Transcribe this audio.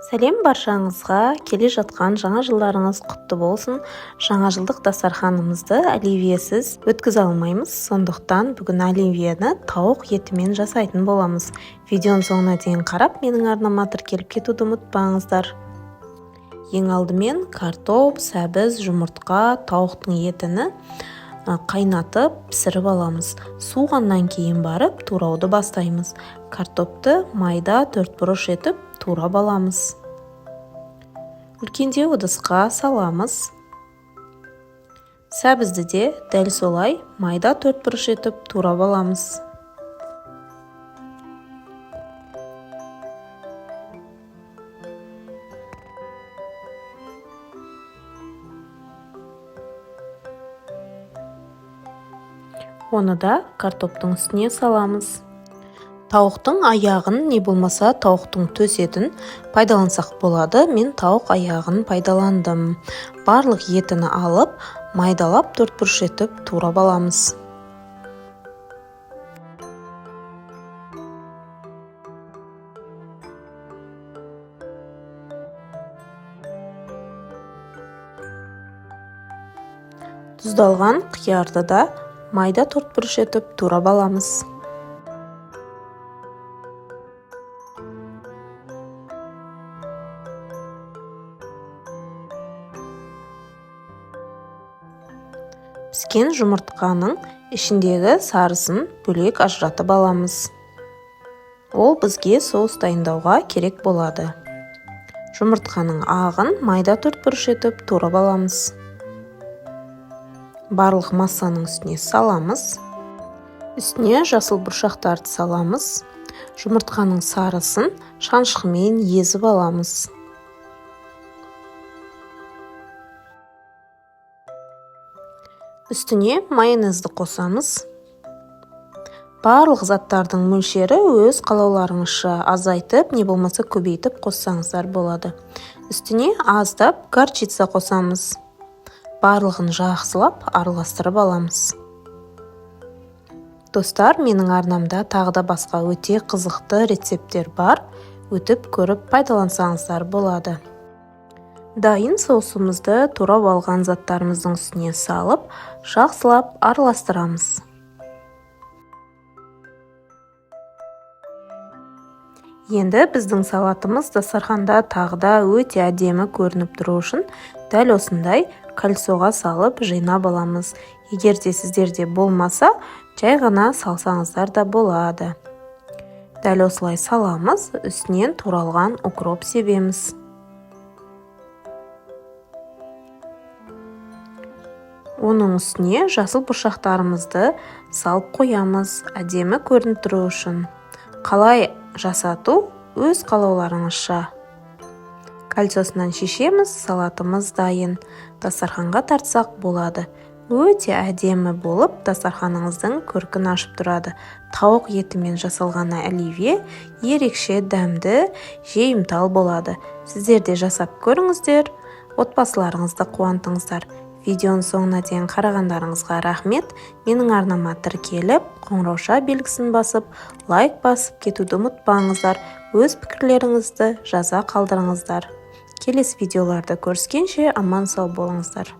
Сәлем баршаңызға! Келе жатқан жаңа жылдарыңыз құтты болсын! Жаңа жылдық дастарханымызды оливьесіз өткізе алмаймыз, сондықтан бүгін оливьені тауық етімен жасайтын боламыз. Видеоның соңына дейін қарап, менің арнама тіркеліп кетуді ұмытпаңыздар. Ең алдымен картоп, сәбіз, жұмыртқа, тауықтың етіні қайнатып пісіріп аламыз. Суығаннан кейін барып турауды бастаймыз. Картопты майда төртбұрыш етіп турап аламыз. Үлкендеу ыдысқа саламыз. Сәбізді де дәл солай майда төртбұрыш етіп турап аламыз. Оны да картоптың үстіне саламыз. Тауықтың аяғын, не болмаса тауықтың төс етін пайдалансақ болады. Мен тауық аяғын пайдаландым. Барлық етіні алып, майдалап төртбұрыш етіп турап аламыз. Тұздалған қиярды да майда төртбұрыш етіп турап аламыз. Піскен жұмыртқаның ішіндегі сарысын бөлек ажыратып аламыз. Ол бізге соус дайындауға керек болады. Жұмыртқаның ағын майда төртбұрыш етіп турап аламыз. Барлық массаның үстіне саламыз. Үстіне жасыл бұршақтарды саламыз. Жұмыртқаның сарысын шанышқымен езіп аламыз. Үстіне майонезді қосамыз. Барлық заттардың мөлшері өз қалауларыңызша азайтып, не болмаса көбейтіп қоссаңыздар болады. Үстіне аздап горчица қосамыз. Барлығын жақсылап араластырып аламыз. Достар, менің арнамда тағы да басқа өте қызықты рецепттер бар. Өтіп көріп пайдалансаңыздар болады. Дайын соусымызды турап алған заттарымыздың үстіне салып, жақсылап араластырамыз. Енді біздің салатымыз дастарханда тағы да өте әдемі көрініп тұру үшін дәл осындай кольцоға салып жинап аламыз. Егер де сіздерде болмаса, жай ғана салсаңыздар да болады. Дәл осылай саламыз, үстінен туралған укроп себеміз. Оның үстіне жасыл бұршақтарымызды салып қоямыз, әдемі көрініп тұру үшін. Қалай жасату өз қалауларыңызша. Кольцосынан шешеміз, салатымыз дайын. Дастарханға тартсақ болады. Өте әдемі болып дастарханыңыздың көркін ашып тұрады. Тауық етімен жасалған оливье ерекше дәмді, жейімтал болады. Сіздер де жасап көріңіздер, отбасыларыңызды қуантыңыздар. Видеоның соңына дейін қарағандарыңызға рахмет. Менің арнама тіркеліп, қоңырауша белгісін басып, лайк басып кетуді ұмытпаңыздар. Өз пікірлеріңізді жаза қалдырыңыздар. Келесі видеоларда көріскенше аман сау болыңыздар.